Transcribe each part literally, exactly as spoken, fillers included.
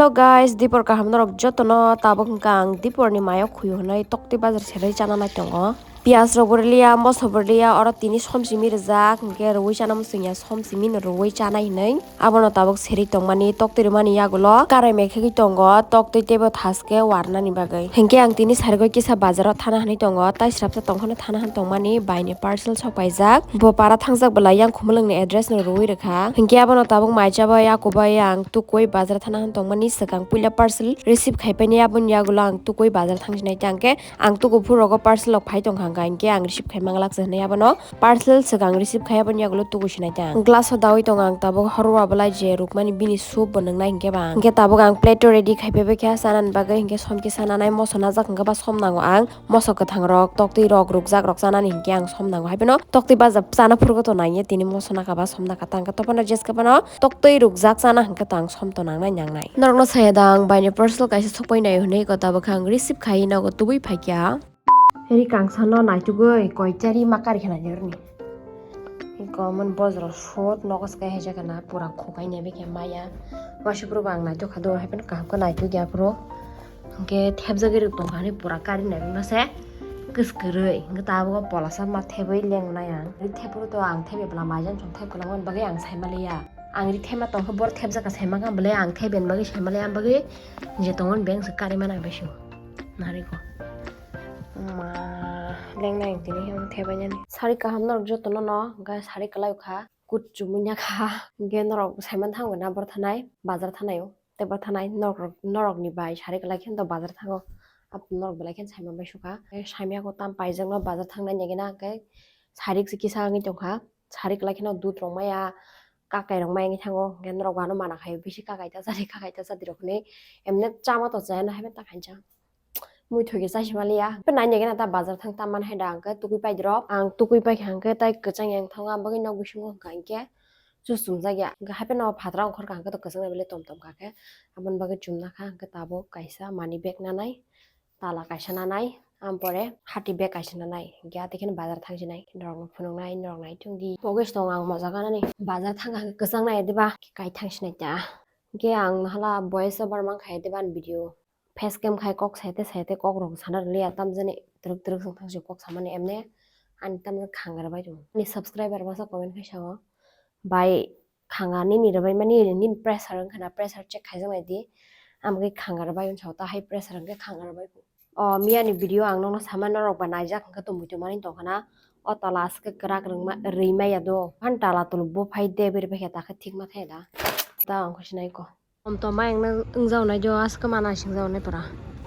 Hello guys, dipor kaham norok jotono. Tabuk hwnkha ang diporni mayok khuyu hwnwi toktwi bazar serwi chana nai tongo. Piyaj rok bo rwliya, moso bo rwliya, oro tini som simi rijak, hwnkhe rwui chana muchungya, som simi no rwui chanai hwnwi. Abono tabuk serwi tongmani, toktwi rwmani yagulo karai mai khegwi tongo, toktwi teibo thaske warnani bagwi. Hwnkhe ang tini sarigwi kisa bazaro thana hwnwi tongo, tai srapsa tongkhano thana hwn tongmani, baini parcel sok paijak. Bo para thangjak bwlai yang khumulwngni address no rwui rwkha. Hwnkhe abono tabuk mai chabai, akubai ang tukui bazar thana hwn tongmani, swkang puila parcel receive khaipaini, aboni yagulo ang tukui bazar thangsinai tangkhe. Ang tuku phuru rogo parcel rok phai tongkha hwnkha, hinkhe ang receive khai manglak se hwnwi abono parcel swkang receive khai aboni yagulo tuku sinai ta. Glass o dawi tongo ang tabuk, horwa belai je rukmani bini soup bo nwngnai hinkhe ba. Hinkhe tabuk ang plate o ready khai phaibai kha chanani bagwi, hinkhe som kisa nanai moso najak hinkhe ba som nango ang. Moso kwthang rok, toktwi rok, rukjak rok chanani hinkhe ang som nango. Haiphano toktwi bajak chana phuru to nangya tini moso naka ba som naka tangkhe tophano jeske phano. Toktwi rukjak chana hwnkhe tang som to nangnai nangnai. Norokno saya da ang baini parcel kaisa sokpai nai hwnwi ko tabuk ang receive khai nogo tubui phaikya. Ri kangsano naitugwi koi chari ma kari khna jorni. Ko mon bojro sot nogo skai hai jagana pura khokai nai bikhe maya. Wasuk rok ang naituk kha do hai phano kaham khe naituk ya phuru. Hwnkhe thepjagwi rwk tongkha hinwi pura kari nai bwmase kwskwrwi. Hwnkhe tabuk o polasa ma thebwi lengnai ang. Ri thepuru to ang thebwi bwla maijan chwng thep kwlangmani bagwi ang saimaliya. Ang ri thepma tongkha bor thepjak kha saimankha bwle ang thepbani bagwi saimaliya ang bagwi je tongmani beng se kari mana ang bisi nariko. Ma lengnai ang tini hwn thebainani. Sari kaham norok jotono no hwnkhe sari kwlai kha kut chumui ya kha hwnkhe norok saiman thango na bor thanai bazar thanai o. Tei bo thanai norok, norokni bai sari kwlai khe to bazar thango. Ap norok belai khe saiman bai sukha. Tei saimya ko tam paijak no bazar thangnai nai gina hwnkhe sarik se kisa wngwi tongkha. Sarik kwlai kheno dud rok maya, kakai rok maya wngwi thango. Hwnkhe norok bo ano mana khai bisi kakai ta chadi, kakai ta chadi rok hinwi. Emne chama to chaya no hai ta khaincha. Muithoi khe chasi maliya. Hwnkhe nai nai gina ta bazar thang ta man hai da hwnkhe tukui pai di rok. Ang tukui pai kha hwnkhe tai kwchang yang thango, ang bagwi nok bisingo hwnkha hinkhe. Chusumjak ya. Hwnkhe hapheno phataro ongkhorkha hwnkhe to kwchwng bai bele tom tom kha khe. Aboni bagwi chumna kha hwnkhe tabuk kaisa money bag nanai, tala kaisa nanai, ampore hati bag kaisa nanai. Hwnkhe atwi kheno bazar thangsinai, norokno phunuknai, norok nai chwngdi. Pogwi se tongo ang moja ganani. Bazar thangkha hwnkhe kwchang nai diba? Kai thangsinai ta. Hwnkhe ang hala voice over mankha diba ani video. Face cam khai kok saite saite kok rok sana rwliya, tamjani twrwk twrwk chwng thangsi kok samani emne ani tamjani khangar bai tongo. Ani subscriber masa comment khai sao, "Bai khanga nini rwbai mani nini pressure wngkha na, pressure check khaijak nai di." Amgwi khangar bai unsa ta high pressure wngkhe khangar bai. O miyani video ang nokno sama norok ba naijak hwnkhe tongmui tongmani tongkha na. O tola aswk kwrak rwngma rwi maya do. Phan tala tolo bo phai de beri bai khe takhe thik ma thai da. Ta ang khe sinai ko. Om to ma engna wngjaonai jo aske mana singjaonai pura.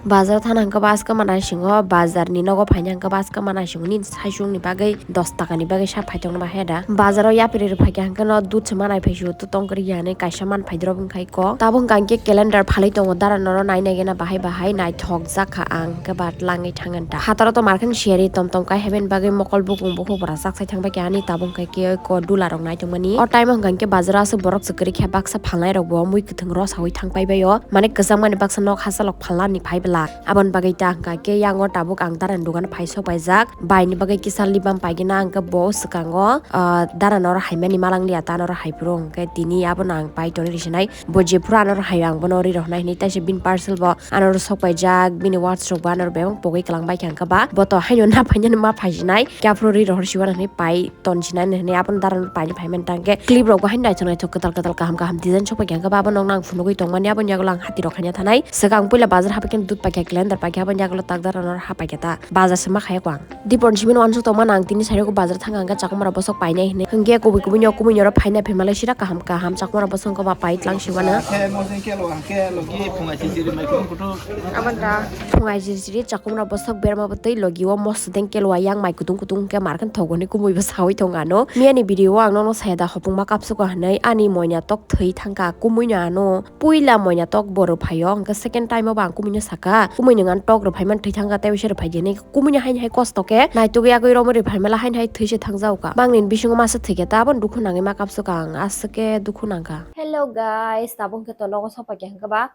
Bazar thana hwnkhe ba aske mana singo, bazar ni nogo phaina hwnkhe ba aske mana singo, nini saichung ni bagwi dos taka ni bagwi sa phai tongma he da. Bazar o yapri rw phaikha hwnkhe no dud se manai phai sio, to tongkri ya hinwi kaisa man phai drop wngkhai ko. Tabuk hwnkha hwnkhe calendar phalwi tongo, dara noro nai nai gena bahai bahai naithok jak kha ang hwnkhe ba tlangwi thangwi ta. Hataro to markhe siyari tom tom kai heben bagwi mokol bukung bukhuk bwrajak sai thang bai kha ani tabuk hwnkha khe ko dula rok nai tongmani. O time o hwnkha hwnkhe bazar o aswk borok swk kwrwi khe baksa phalnai rok bo mui kwthwng rw saui thang pai bai o. Mane kwchangmani baksa nok hachalok phalna ni phai bwla. Aboni bagwi ta hwnkha khe yang o tabuk ang dara ni dogan phai sok paijak. Bai ni bagwi kisa lip balm paigina hwnkhe bo swkang o, ah, dara noro haimani malang liya ta noro hai phuru hwnkhe tini abono ang pai tonwi rw sinai. Bo jephuru anoro hai ang bono ri rw hwnai hinwi taisa bini parcel bo anoro sok paijak, bini words rok bo anoro bebak pogwi kwlang bai kha hwnkhe ba bo to haino na phainani ma phaisinai, khe aphuru ri rohor siwana hinwi pai tonsinani hinwi abono dara no paini phaimani tangkhe clip rok bo haino naithok naithok kwtal kwtal kaham kaham design sok paikha hwnkhe ba abo nokno ang phunugwi tongmani aboni yagulo ang hati rok khaina thanai. Swkang puila bazar hapaikhe dud paikha, calendar paikha, aboni yagulo tak dara no hapaikha ta bazar se ma khaiya ko ang. Dipor ni simi no uansuk tongma nang tini sari o bazar thang ang khe chakwma rok bwswk painai hinwi. Hwnkhe kubui kubui no kumui ni oro phainai phaima lai sira kaham kaham chakwma rok bwswk wngkha ba pai tlang siwana. Khe mosing khe lo, khe lo ki phungai siri mai kutung kutung. Aboni ta phungai siri siri chakwma rok bwswk berma bwtwi logi o mosodeng kelwa yang mai kutung kutung hwnkhe markhe thogo hinwi kumui bo saui tongo ano. Miyani video o ang nono saya da hopung ma kapsuko hinwi ani moina tok thwi thangkha kumui no ano. Puila moina tok bo rwphaio, hwnkhe second time o bo ang kumui no saka, kumui nwng ano tok rwphai mani thwi thangkha, tei uaisa rwphai di hinwi kumui no haini hai kosto khe naitugwi yagwi romwi rwphai mala haini hai thwi se thangjago ka. Bangni bisingo masa thwi khe ta abono dukhu nangwi ma kapsuka ang, aswk khe dukhu nangkha. Hello guys, tabuk hwnkhe to nogo sopaikha hwnkhe ba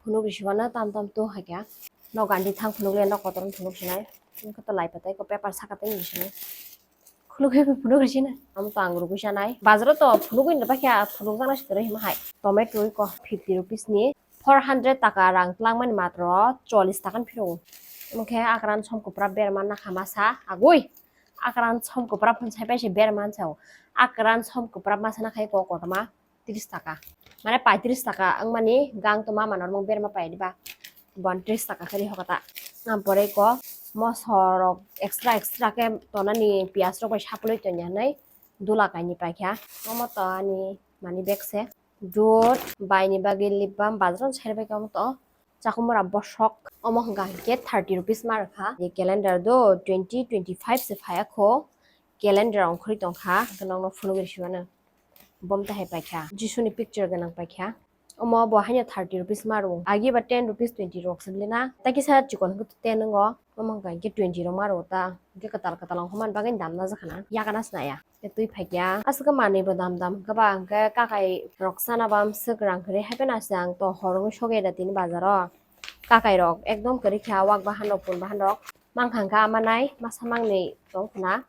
phunuk risiwano tam tam to haikha. Nok gandi thang phunuk le nok kotor phunuk sinai. Hwnkhe to lai patai ko paper saka tei ni bisingo. Khulugwi phunuk rwsina. Amo to ang rwgwi sanai. Bazaro to phunugwi no pakha, phunukjaknai se kwrwi hima hai. Tomato iko fifty rupees ni. Four hundred taka rang twlangmani matro chollish taka ni phiro. Omo khe akran som kwprap berma nakha masa agwi. Akran som kwprap phun sai paise berma sao. Akran som kwprap masa nakhai ko kotorma tris taka. Mane paitris taka wngmani gang toma manor mung berma pai diba. Bon tris taka khe hokata. Ampore ko mosorok extra extra khe tonani piyaj rok bai sapului tonya hinwi dula kainwi paikha. Omo to ani mani bag se. Dut baini bagwi lip balm bazaro serbai kamo to. Chakumura bosok omo hwnka hinkhe thirty rupees ma rwkha. Ye calendar do twenty twenty-five se phaiya kho. Calendar ongkhorwi tongkha, hwnkhe nokno phunugwi rwsimano. Bom tahai paikha. Jisuni picture gwnang paikha. Omo bo haino thirty rupees ma rwo. Agi ba ten rupees twenty rok se bile na. Ta kisa chikon hwnkhe ten wngo. Omo hwnka hinkhe twenty rok ma rwo ta. Hinkhe kwtal kwtal ongkha man bagwi dam na jakha na. Yakana sinaya. Tei twi phaikya. Aswk manwi bo dam dam hwnkhe ba hwnkhe kakai rok sana bam swk rang kwrwi hapheno se ang to hor wngwi sogwi da tini bazaro. Kakai rok ekdom kwrwi kha wak bahan rok pun bahan rok. Mangkha hwnkhe ama nai masa mangnwi tong khna.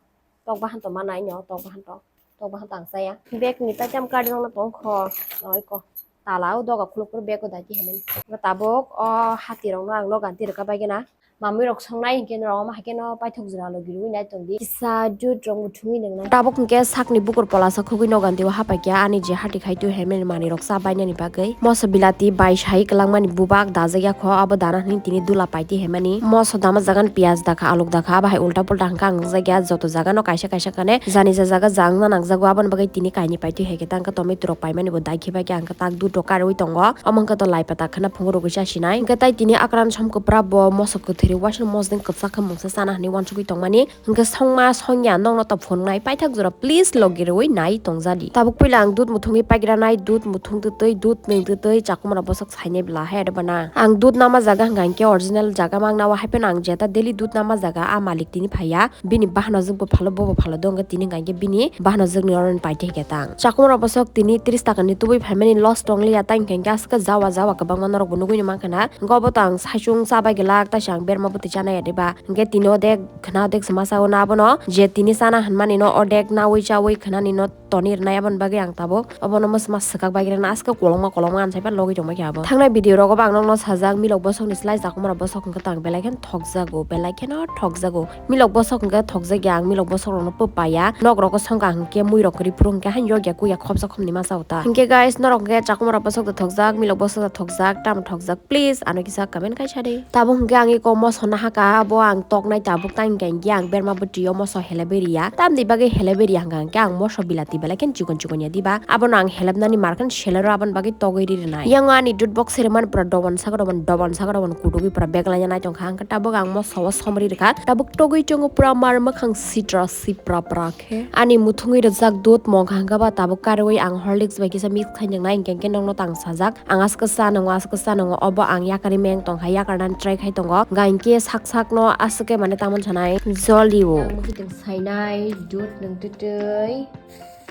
Tok bahan to manai no tok bahan to. Tok bahan to ang chaya. Bag ni paikam card rok no tong kho. Oi ko. Tala o doga khuluk phuru bag o dagi hwnwi. Tabuk o hati rok no ang logan tirwkha bai gana. Mamwi rok songnai hinkhe norok omo hai kheno paithak jora logi rwui nai tongdi. Kisa dut rok muthungwi nwngnai. Tabuk hinkhe sakni bukur polasa khugui nogan teibo hapaikya ani je hati khai twi hemeni manwi rok cha bainani bagwi. Moso bilati bai sai kwlangmani bubak dajak ya kho abo dana hwnwi tini dula paiti hemani. Moso dama jagan piyaj dakha aluk dakha abo hai ulta pulta hwnkha ang nukjak ya joto jaga no kaisa kaisa kane jani ja jaga jang na nangjak o aboni bagwi tini kainwi paiti hai khe tangkha tomato rok paimani bo dai khibai khe ang khe tak dut rok karwi tongo. Omo hwnkhe to lai pata kheno phungo rwgwi chasinai. Hwnkhe tai tini akran som kwprap bo moso kwthwirwi uaisano mosodeng kwchak khe mungsa chana hinwi uansugwi tongmani. Hwnkhe songma songya nokno to phunuknai paithak jora please logi rwui nai tongjadi. Tabuk puila ang dut muthungwi paigranai, dut muthung twtwi, dut nwng twtwi, chakumra bosok sainai bwla hai adebana. Ang dut nama jaga hwnkha hinkhe original jaga mangna o hai phano ang jeta daily dut nama jaga a malik tini phaiya. Bini bahano jwk bo phalo, bo bo phalo do, hwnkhe tini hwnkha hinkhe bini bahano jwkni oro paithai khe tang. Chakumra bosok tini tris taka ni tubui phaimani loss tongliya, tei hwnkha hinkhe aswk jawa jawa kwbangma norok bo nugui mankha na. Hwnkhe obo to ang saichung chabai glak, taisa ang berma bwtwi chanai ya diba. Hwnkhe tini odek khwna odek se masa o na abono je tini chana hwnmani no odek naui chaui khwnani no toni rwnai aboni bagwi ang tabuk obono mwsma swkak bai rwna aswk kolokma kolokma ansai pha logwi tongma khe abo. Thangnai video rogo bo ang nokno sajak milok bosokni slai chakumra bosok hwnkhe tang belai kheno thokjago, belai kheno thokjago. Milok bosok hwnkhe thokjakya ang milok bosok rokno pwpaiya. Nok rogo songkha hwnkhe mui rok kwrwi phuru hwnkhe haino yokya kuya khopsa khopni masa o ta. Hwnkhe guys norok hwnkhe chakumra bosok da thokjak, milok bosok da thokjak, tamo thokjak please ano kisa comment kaisa di. Tabuk hwnkhe ang eko moso nahaka abo ang toknai tabuk tang hwnkhe ang berma bwtwi o moso heleberiya. Tamni bagwi heleberiya hwnkha hwnkhe ang moso bilati belai kheno chikon chikon ya diba. Abono ang helebnani markhan selero aboni bagwi togwi ri rwnai. Yang ani dut box seremani pura dobon saka dobon dobon saka dobon kutugwi pura beglai ya naitongkha. Hwnkhe tabuk ang moso o somri rwkha. Tabuk togwi tongo pura mar mwkhang sitra sipra pra khe. Ani muthungwi rwjak dut mokha hwnkhe ba tabuk karwi ang Horlicks bai kisa mix khai nwngnai hwnkhe hwnkhe nokno tang sajak. Ang aswk cha nwngo, aswk cha nwngo, obo ang yakarwi meng tongkha, yakarnani try khai tongo. Hwnkha hinkhe sak sakno aswk khe mane tamoni sanai jolio. Ang mukhitwng sainai dut nwng twtwi.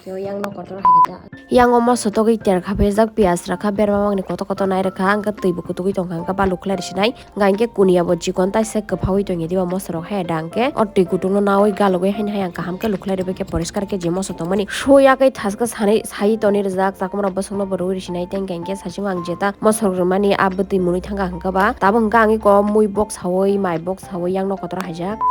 Tei yang no kotor hai khe ta. Yang o moso togwi ter kha phejak piyaj rwkha berma mangni kotor kotor nai rwkha hwnkhe twi bo kutugwi tongkha hwnkhe balu khlai rwsinai. Hwnkha hinkhe kuniya bo chikon taisa kwphaui tongya diba moso rok hai da hwnkhe o twi kutung no naui galugwi haino hai ang kaham khe lukhlai rwbai khe poriskar khe je moso tongmani sui ya khe thaskhe sanwi sai toni rwjak chakum rok bwswk no bo rwui rwsinai tei hwnkha hinkhe saichung ang jeta moso rok rwmani a bwtwi mwnwi thangkha hwnkhe ba tabuk hwnkhe ang eko mui bok saui mai bok saui yang no kotor haijak.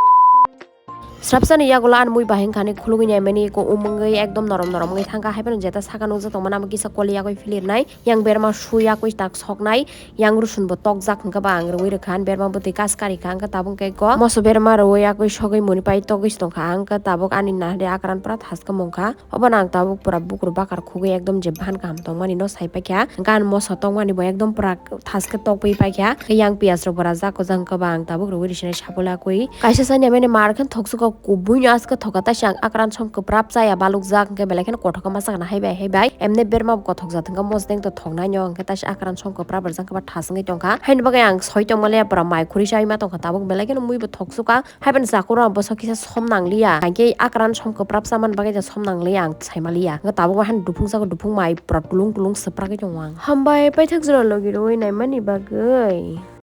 Srapsani yagulo ani mui bahai wngkha ni khulugwi naimani eko um wngwi ekdom norom norom wngwi thangkha haiphano jeta saka nukjak tongmani amo kisa koli yagwi philirnai yang berma su yakwi tak soknai yang rusun bo tokjak hwnkhe ba ang rwui rwkha ani berma bwtwi kas karikha hwnkhe tabuk khe eko moso berma rwui yakwi sogwi muni pai togwi se tongkha hwnkhe tabuk ani nahde akran pura thaskhe mungkha. Obono ang tabuk pura bukur bakar khugwi ekdom je bahan kaham tongmani no sai paikha. Gan moso tongmani bo ekdom pura thaskhe tokwi paikha. Yang piyaj rok bo rajak kojang kwbang tabuk rwui risinai sabulakwi. Kaisa sani amene mar khe thoksuko kubui no aske thoka taisa ang akran som kwprap chaya balukjak hwnkhe belai kheno kothok ma sakna haibai haibai. Emne berma bo kothok jat hwnkhe mosdeng to thoknai no hwnkhe taisa akran som kwprap rwjak khe ba thas wngwi tongkha. Haini bagwi ang soi tongmaliya pura mai khuri chai ma tongkha tabuk belai kheno mui bo thoksuka. Haiphano chakurok bwswk kisa som nangliya, hinkhe akran som kwprap chamani bagwi je som nangliya ang saimaliya. Hwnkhe tabuk haino duphung jago, duphung mai pura tulung tulung swprakgwi tongo ang. Hambai paithak jora logi rwui naimani bagwi.